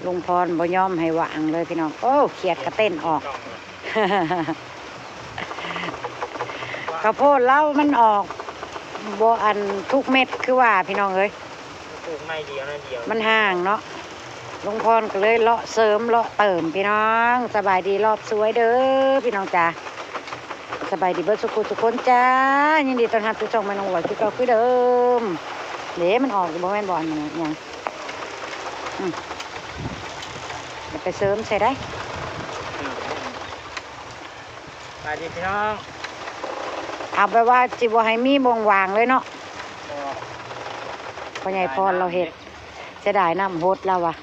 ລຸງພອນບໍ່ຍອມໃຫ້ຫວ່າງເລີຍພີ່ນ້ອງ. ໂອ້ ຂຽດກະເຕັ້ນອອກ. ເຂົ້າໂພດລາວມັນອອກບໍ່ອັນທຸກເມັດຄືວ່າພີ່ນ້ອງເອີຍ. ປູກໃນດຽວໃນດຽວ ມັນຫ່າງເນາະ. ລຸງພອນກໍເລີຍເລາະເສີມເລາະເຕີມພີ່ນ້ອງ. ສະບາຍດີລອບສວຍເດີພີ່ນ້ອງຈ້າ. ສະບາຍດີເບິດສູ່ຜູ້ສູ່ຄົນຈ້າ. ຍິນດີຕ້ອນຮັບສູ່ຊ່ອງແມ່ນ້ອງອວຍຄືເກົ່າຄືເດີມ. ເດ້ ມັນອອກຢູ່ບໍ່ແມ່ນບໍ່ ອັນນີ້ຫຍັງ? ອືມ ຢ່າໄປເສີມໃສ່ໄດ໋. ສະບາຍດີພີ່ນ້ອງ. ເອົາແບບວ່າຊິບໍ່ໃຫ້ມີບ່ອນຫວ່າງເລີຍເນາະ. ພໍ່ໃຫຍ່ພອນລາວເຮັດ ເສຍດາຍນ້ຳຫົດລາວວ່າ.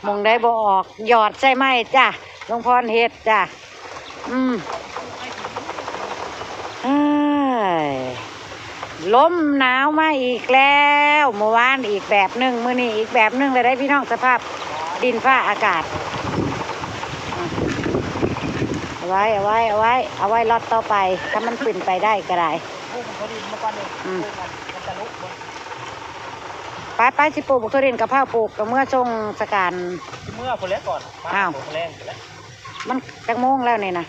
ໝ່ອງໃດບໍ່ອອກ ຫຍອດໃສ່ໃໝ່ຈ້າ. ລຸງພອນເຮັດຈ້າ. ອືມ ເອີຍ ລົມໜາວມາອີກແລ້ວ. ມື້ວານອີກແບບໜຶ່ງ ມື້ນີ້ອີກແບບໜຶ່ງແລ້ວເດ້ພີ່ນ້ອງ. ສະພາບດິນຟ້າອາກາດ ເອົາໄວ້ ເອົາໄວ້ ເອົາໄວ້ ເອົາໄວ້ລັອດຕໍ່ໄປ ຖ້າມັນເປັນໄປໄດ້ກໍໄດ້. ປູກມັນກໍດິນມາກ່ອນເດ້. ອືມ ປູກມັນ ມັນຈະລຸກບໍ່? ໄປໆ ຊິປູກບັກຖົ່ວດິນ ກະພ້າວປູກ ກະເມືອສົ່ງສະການ. ຊິເມືອພຸ້ນແຫຼະກ່ອນ ມາ ອ້າວ ພຸ້ນແລງພຸ້ນແຫຼະ. ມັນຈັກໂມງແລ້ວນີ້ນະ?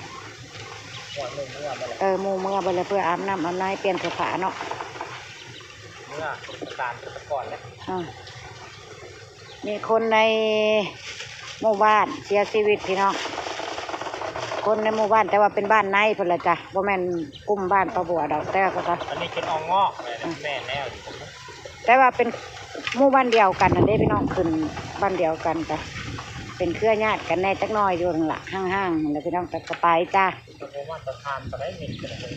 ເອີ ໝູ່ເມືອເບິດແລ້ວ ເພື່ອອາບນ້ຳອາບໃນ ປ່ຽນເສື້ອຜ້າເນາະ. ເມືອສະການກ່ອນແຫຼະ. ອືມ ມີຄົນໃນໝູ່ບ້ານເສຍຊີວິດພີ່ນ້ອງ. ຄົນໃນໝູ່ບ້ານ ແຕ່ວ່າເປັນບ້ານໃນພຸ້ນລະຈ້ະ ບໍ່ແມ່ນກຸ່ມບ້ານປາບົວດອກ. ແຕ່ວ່າ ອັນນີ້ເປັນອອງງອກແຫຼະ. ອືມ ແມ່ນແລ້ວ ແຕ່ວ່າເປັນໝູ່ບ້ານດຽວກັນຫັ້ນເດ້ພີ່ນ້ອງ. ຂຶ້ນບ້ານດຽວກັນ ກະເປັນເຄືອຍາດກັນແດ່ຈັກໜ້ອຍຢູ່ຫັ້ນລະ ຫ່າງໆ ຫັ້ນລະພີ່ນ້ອງ. ແຕ່ກະໄປຈ້າ ກະບໍ່ມາດຕະຖານປານໃດ ເມັດກະໄດ້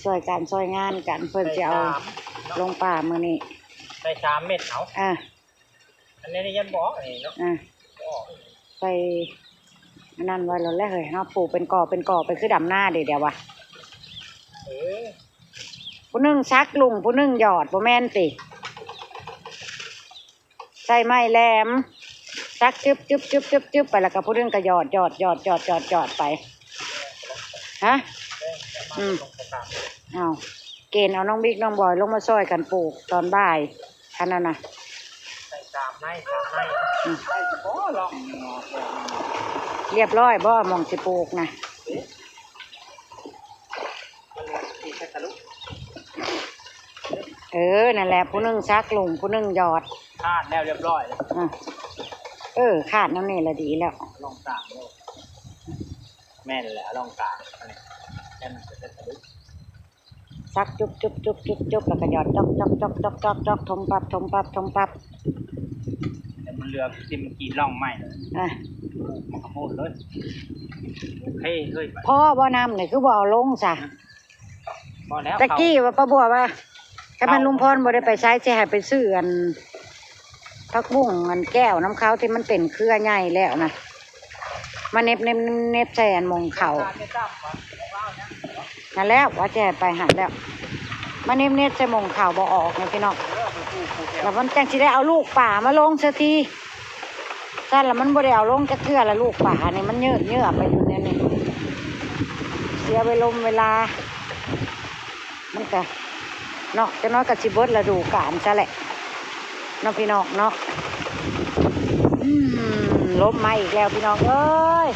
ຊ່ອຍການຊ່ອຍງານກັນ. ເພິ່ນຊິເອົາລົງປ່າມື້ນີ້ ໃສ່ສາມເມັດເອົາ. ເອີ ອັນນີ້ຍັງບໍ່ອອກນີ້ເນາະ. ອ່າ ບໍ່ອອກ ໃສ່ອັນນັ້ນໄວ້ໂລດແຫຼະເຮີ້ຍ. ເຮົາປູກເປັນກໍເປັນກໍໄປ ຄືດຳນາເດ ດຽວວ່າ. ເອີ ຜູ້ໜຶ່ງສັກລຸງ ຜູ້ໜຶ່ງຫຍອດ ບໍ່ແມ່ນຕິ? ໃສ່ໄມ້ແຫຼມ ສັກຈຶບໆໆໆໄປ ແລ້ວກໍຜູ້ໜຶ່ງກໍຫຍອດ ຫຍອດ ຫຍອດ ຫຍອດ ຫຍອດ ຫຍອດໄປ. ຮະ? ອືມ ເອົາ ເກນເອົານ້ອງບິກນ້ອງບອຍລົງມາຊ່ອຍກັນປູກຕອນບ່າຍ. ອັນນັ້ນນະ ໃສ່ສາມໄມ້ ສາມໄມ້. ອືມ ໃສ່ບໍ່ລອງ ຮຽບຮ້ອຍບໍ່ ໝ່ອງຊິປູກນະ? ເອີ ນັ້ນແຫຼະ ຜູ້ໜຶ່ງສັກລຸງ ຜູ້ໜຶ່ງຫຍອດ. ຄາດແລ້ວຮຽບຮ້ອຍ. ອືມ ເອີ ຄາດແນວນີ້ລະດີແລ້ວ. ລອງຕາມໂລດ. ແມ່ນແຫຼະ ລອງຕາມ ອັນນີ້ ແລ້ວມັນຈະໄດ້ທະລຸ. ສັກຈຸບໆໆໆ ແລ້ວກໍຫຍອດຈອກໆໆໆ ຖົມປັບ ຖົມປັບ ຖົມປັບ. ແຕ່ມັນເຫຼືອທີ່ມັນກີດຮ່ອງໄມ້ເລີຍ. ອ່ະ ມັນກໍໂພດເລີຍ. ໂອເຄເລີຍ. ພໍບໍ່ນ້ຳນີ້ ຄືບໍ່ເອົາລົງຊະ? ພໍແລ້ວ. ຕະກີ້ວ່າປ້າບົວວ່າ ຖ້າແມ່ນລຸງພອນບໍ່ໄດ້ໄປໃສ ຊິໃຫ້ໄປຊື້ອັນ ຜັກບຸ້ງອັນແກ້ວນຳເຂົາ ທີ່ມັນເປັນເຄືອໃຫຍ່ແລ້ວນະ ມາເນັບໆໆໃສ່ອັນໝ່ອງເຂົາ. ນັ້ນແຫຼະ ວ່າຈະໃຫ້ໄປຫັ້ນແລ້ວ ມາເນັບໆໃສ່ໝ່ອງເຂົາບໍ່ອອກນີ້ພີ່ນ້ອງ. ແລ້ວມັນຈັ່ງຊິໄດ້ເອົາລູກປາມາລົງເສຍທີ. ຊັ້ນລະມັນບໍ່ໄດ້ເອົາລົງຈັກເທື່ອລະ ລູກປານີ້ມັນເຍີບເຍືອໄປຢູ່ແນວນີ້ ເສຍເວລົມເວລາ. ມັນກະເນາະ ຈັກໜ້ອຍກະຊິເບິດລະດູການຊະແຫຼະເນາະ ພີ່ນ້ອງເນາະ. ອືມ ລົມມາອີກແລ້ວພີ່ນ້ອງເອີຍ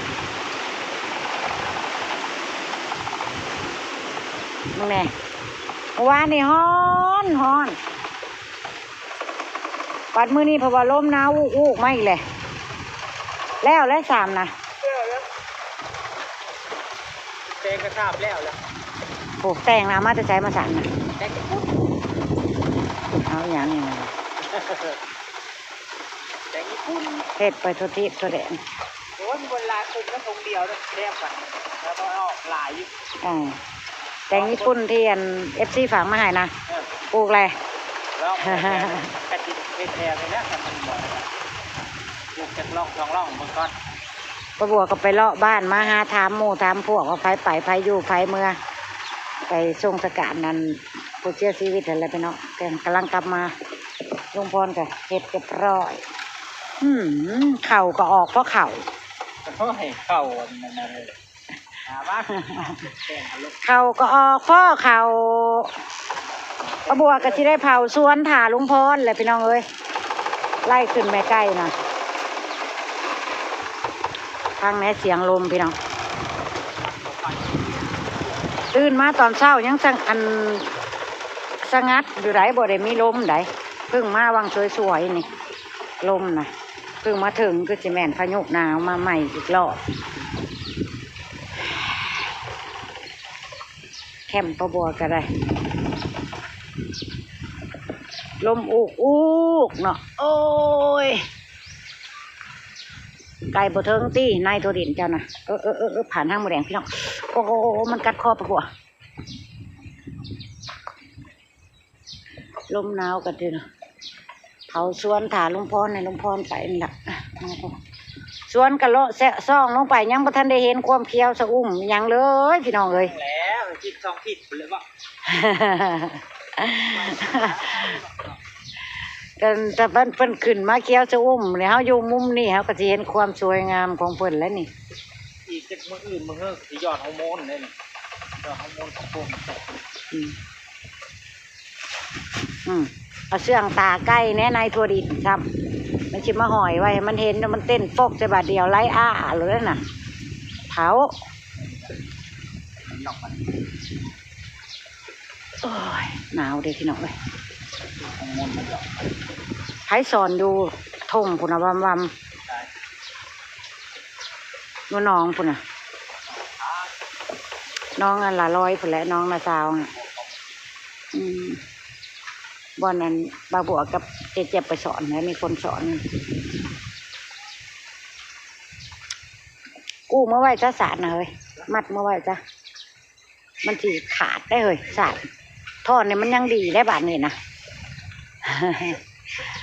ເບິ່ງແດ່. ມື້ວານນີ້ຮ້ອນ ຮ້ອນ ບັດມື້ນີ້ເພິ່ນວ່າລົມໜາວອູກໆມາອີກແຫຼະ. ແລ້ວແຫຼະສາມນະ ແຕ່ງກະສາບແລ້ວລະ. ໂອ້ ແຕ່ງນະ ເອົາມາແຕ່ໃສມາສາມນະ? ແຕ່ງຍີ່ປຸ່ນ. ເອົາຫຍັງນີ້ນະ? ແຕ່ງຍີ່ປຸ່ນ ເຮັດໄປທົ່ວທີບທົ່ວແດນ. ໂອ້ຍ ມັນບໍ່ຫຼາຍ ກຸມນຳຖົງດຽວນະ ແຊບກວ່າ ແລ້ວກໍອອກຫຼາຍຢູ່. ອ່າ ແຕ່ງຍີ່ປຸ່ນທີ່ອັນ ເອັຟຊີ ຝາກມາໃຫ້ນະ. ເອີ ປູກແລ້ວ ລອງ ກະຊິເຮັດແຖວນີ້ແຫຼະ ຄັນມັນບໍ່ ປູກຈັກລ່ອງສອງລ່ອງເບິ່ງກ່ອນ. ປ້າບົວກໍໄປເລາະບ້ານມາ ຫາຖາມໝູ່ຖາມພວກວ່າໃຜໄປ ໃຜຢູ່ໃຜເມືອ ໄປສົ່ງສະການນັ້ນ ຜູ້ເສຍຊີວິດຫັ້ນແຫຼະພີ່ນ້ອງ. ແຕ່ກຳລັງກັບມາ ລຸງພອນກໍເຮັດຮຽບຮ້ອຍ. ອືມ ເຂົ້າກໍອອກເພາະເຂົ້າ. ໂອ້ຍ ເຂົ້າອັນນັ້ນເລີຍ. ເຂົ້າກໍອອກເພາະເຂົ້າ. ປ້າບົວກໍຊິໄດ້ເຜົາສວນຖ້າລຸງພອນແຫຼະພີ່ນ້ອງເອີຍ. ໄລ່ຂຶ້ນແມ່ໄກ່ນະ. ຟັງແດ່ສຽງລົມພີ່ນ້ອງ. ຕື່ນມາຕອນເຊົ້າຍັງສະ ອັນ ສະຫງັດຢູ່ໃດ໋ ບໍ່ໄດ້ມີລົມໃດ໋. ເພິ່ງມາຫວ່າງສວຍໆນີ້ ລົມນະ ເພິ່ງມາເຖິງ ຄືຊິແມ່ນພາຍຸໜາວມາໃໝ່ອີກລອບ. ແຄມປາບົວກໍໄດ້ ລົມອູກໆເນາະ. ໂອ້ຍ ໄກ່ບໍ່ເຖິງຕິ ນາຍໂທດິນເຈົ້ານະ. ເອີໆໆໆ ຜ່ານທາງໝູແດງພີ່ນ້ອງ. ໂອ້ ມັນກັດຄໍປາບົວ. ລົມໜາວກໍຕິ ເຜົາສວນຖ້າລຸງພອນ ໃຫ້ລຸງພອນໄປນັ້ນລະ. ສວນກະເລາະແຊະຊອງລົງໄປ ຍັງບໍ່ທັນໄດ້ເຫັນຄວາມຂຽວຊະອຸ່ມຫຍັງເລີຍພີ່ນ້ອງເອີຍ. ແລ້ວທິດສອງທິດພຸ້ນແຫຼະເບາະ. ແຕ່ ແຕ່ເພິ່ນ ເພິ່ນຂຶ້ນມາຂຽວຊະອຸ່ມ ແລ້ວເຮົາຢູ່ມຸມນີ້ ເຮົາກໍຊິເຫັນຄວາມສວຍງາມຂອງເພິ່ນແລ້ວນີ້. ອີກຈັກມື້ອື່ນມື້ເຮືອກໍຊິຢອດຮອກໂມນເດ້ນີ້ ຢອດຮອກໂມນຂອງພວກນີ້. ອືມ ອືມ ເອົາເຊື່ອງຕາໄກ່ແດ່ ນາຍໂທດິນຊ້ຳ ມັນຊິມາຫ້ອຍໄວ້ໃຫ້ມັນເຫັນ ມັນເຕັ້ນປົກໃສ່ບາດດຽວໄຫຼອ້າໂລດນະ ເຖົ້າ. ໂອ້ຍ ໜາວເດ້ພີ່ນ້ອງເອີຍ. ໃຜສອນຢູ່ທົ່ງພຸ້ນນະ ວຳໆ ຢູ່ໜອງພຸ້ນນະ ໜອງອັນລະລອຍພຸ້ນແຫຼະ ໜອງນາຊາວນະ. ອືມ ບ່ອນນັ້ນ ບ່າວບົວກັບເຈເຈັບໄປສອນນະ ມີຄົນສອນ. ກູ້ເມືອໄວ້ຊະສາດນະເຮີ້ຍ ມັດເມືອໄວ້ຊະ. ມັນຊິຂາດໄດ໋ເຮີ້ຍ ສາດ ທ່ອນນີ້ມັນຍັງດີໄດ໋ບາດນີ້ນະ.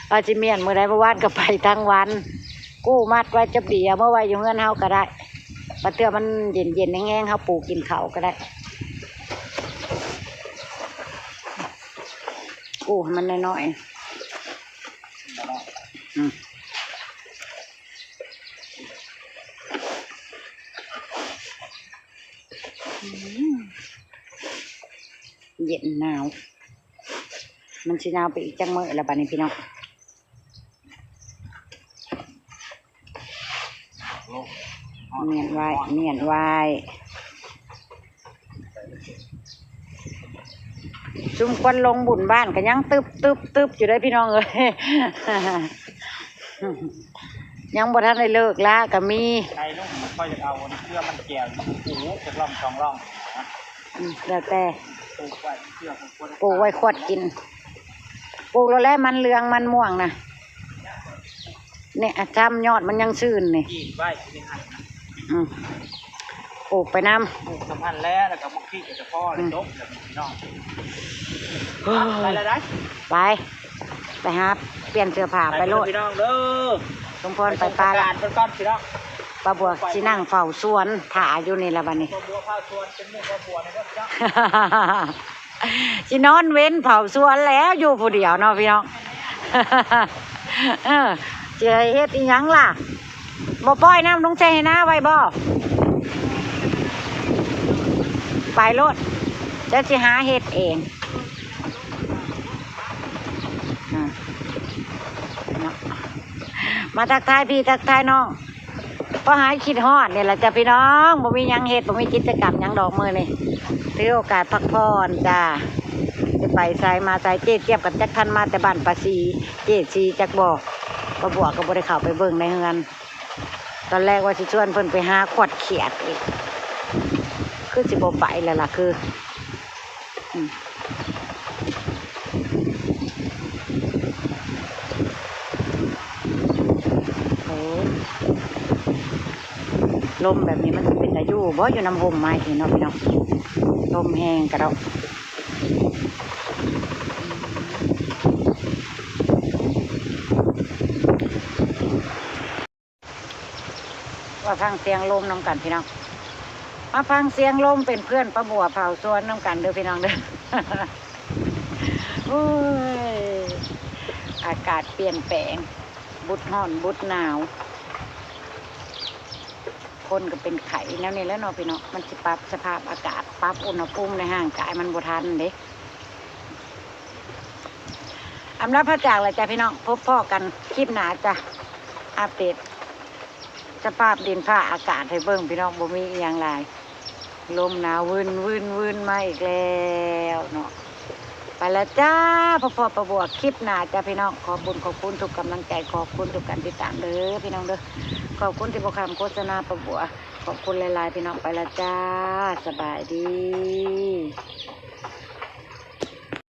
ວ່າຊິມ້ຽນມື້ໃດ ເມື່ອວານກໍໄປທັງວັນ. ກູ້ມັດໄວ້ຈັບດີ ເອົາມາໄວ້ຢູ່ເຮືອນເຮົາກໍໄດ້ ບາດເທື່ອມັນເຢັນໆແຮງໆ ເຮົາປູກກິນເຂົ້າກໍໄດ້. ກູ້ໃຫ້ມັນນ້ອຍໆ ອືມ. ອືມ ເຢັນໜາວ ມັນຊິໜາວໄປອີກຈັກມື້ລະບາດນີ້ພີ່ນ້ອງ. ມ້ຽນໄວ້ ມ້ຽນໄວ້. ຊຸມຄວັນລົງບຸນບ້ານກໍຍັງຕຶບໆໆຢູ່ເດີພີ່ນ້ອງເອີຍ ຍັງບໍ່ທັນໄດ້ເລີກລາກໍມີ. ໄກ່ລົງ ຂ້ອຍຢາກເອົາອັນເຄືອມັນແກວ ມັນປູຈັກລ່ອງສອງລ່ອງ. ອືມ ແລ້ວແຕ່ ປູກໄວ້ເຄືອ ປູກໄວ້ຂວດກິນ ປູກແລ້ວແຫຼະ ມັນເຫຼືອງມັນມ່ວງນະ. ນີ້ ອາ ທຳຍອດມັນຍັງຊື່ນນີ້ ອືມ ປູກໄປນຳ ປູກສຳພັນແລ້ວ ແລ້ວກໍໝາກພີກກໍຈະພໍແລ້ວ ອືມ ຈົບແລ້ວພີ່ນ້ອງ. ໄປແລ້ວໄດ໋ ໄປ ໄປຫາປ່ຽນເສື້ອຜ້າໄປໂລດ ໄປພີ່ນ້ອງເດີ. ສົມພອນໄປປາລະ ໄປສົ່ງປະກາດເພິ່ນກ່ອນພີ່ນ້ອງ. ປ້າບົວຊິນັ່ງເຝົ້າສວນຖ້າຢູ່ນີ້ລະບາດນີ້ ປ້າບົວເຝົ້າສວນເປັນໝູ່ປ້າບົວແດ່ເດີພີ່ນ້ອງ. ຊິນອນເວັນເຝົ້າສວນແລ້ວ ຢູ່ຜູ້ດຽວເນາະພີ່ນ້ອງ. ເອີ ຊິໃຫ້ເຮັດອີ່ຫຍັງລະ ບໍ່ປ່ອຍນ້ຳລົງໃສ່ໃຫ້ນາໄວ້ບໍ່? ໄປໂລດ ແລ້ວຊິຫາເຮັດເອງ ອາ ເນາະ. ມາທັກທາຍພີ່ ທັກທາຍນ້ອງ ພໍຫາຍຄິດຮອດນີ້ລະຈ້າພີ່ນ້ອງ. ບໍ່ມີຫຍັງເຮັດ ບໍ່ມີກິດຈະກຳຫຍັງດອກມື້ນີ້ ຖືໂອກາດພັກຜ່ອນຈ້າ. ຊິໄປໃສມາໃສ ເຈ້ຈຽບກັນຈັກທັນມາແຕ່ບ້ານປາສີ ເຈ້ສີຈັກບໍ່. ປ້າບົວກໍບໍ່ໄດ້ເຂົ້າໄປເບິ່ງໃນເຮືອນ ຕອນແລກວ່າຊິຊວນເພິ່ນໄປຫາຂວດຂຽດອີກ ຄືຊິບໍ່ໄປແລ້ວລະ ຄື ອືມ ໂອ້ ລົມແບບນີ້ມັນຊິເປັນຕາຢູ່ບໍ່ ຢູ່ນຳຮົ່ມໄມ້ນີ້ເນາະພີ່ນ້ອງ. ລົມແຮງກະດອກ. ມາຟັງສຽງລົມນຳກັນພີ່ນ້ອງ ມາຟັງສຽງລົມເປັນເພື່ອນປ້າບົວເຝົ້າສວນນຳກັນເດີພີ່ນ້ອງເດີ. ໂອ້ຍ ອາກາດປ່ຽນແປງ ບຸດຮ້ອນບຸດໜາວ ຄົນກໍເປັນໄຂ້ແນວນີ້ແຫຼະເນາະພີ່ນ້ອງ. ມັນຊິປັບສະພາບອາກາດ ປັບອຸນຫະພູມໃນຮ່າງກາຍມັນບໍ່ທັນເດ້. ອຳລາພາຈາກແລ້ວຈ້າພີ່ນ້ອງ, ພົບພໍ້ກັນຄລິບໜ້າຈ້າ. ອັບເດດສະພາບດິນຟ້າອາກາດໃຫ້ເບິ່ງພີ່ນ້ອງ, ບໍ່ມີອີ່ຫຍັງຫຼາຍ, ລົມໜາວວືນໆໆມາອີກແລ້ວເນາະ. ໄປແລ້ວຈ້າ, ພໍ້ໆປ້າບົວຄລິບໜ້າຈ້າພີ່ນ້ອງ. ຂອບບຸນຂອບຄຸນທຸກກຳລັງໃຈ, ຂອບຄຸນທຸກການຕິດຕາມເດີພີ່ນ້ອງເດີ. ຂອບຄຸນທີ່ບໍ່ຂ້າມໂຄສະນາປ້າບົວ, ຂອບຄຸນຫຼາຍໆພີ່ນ້ອງ. ໄປແລ້ວຈ້າ, ສະບາຍດີ.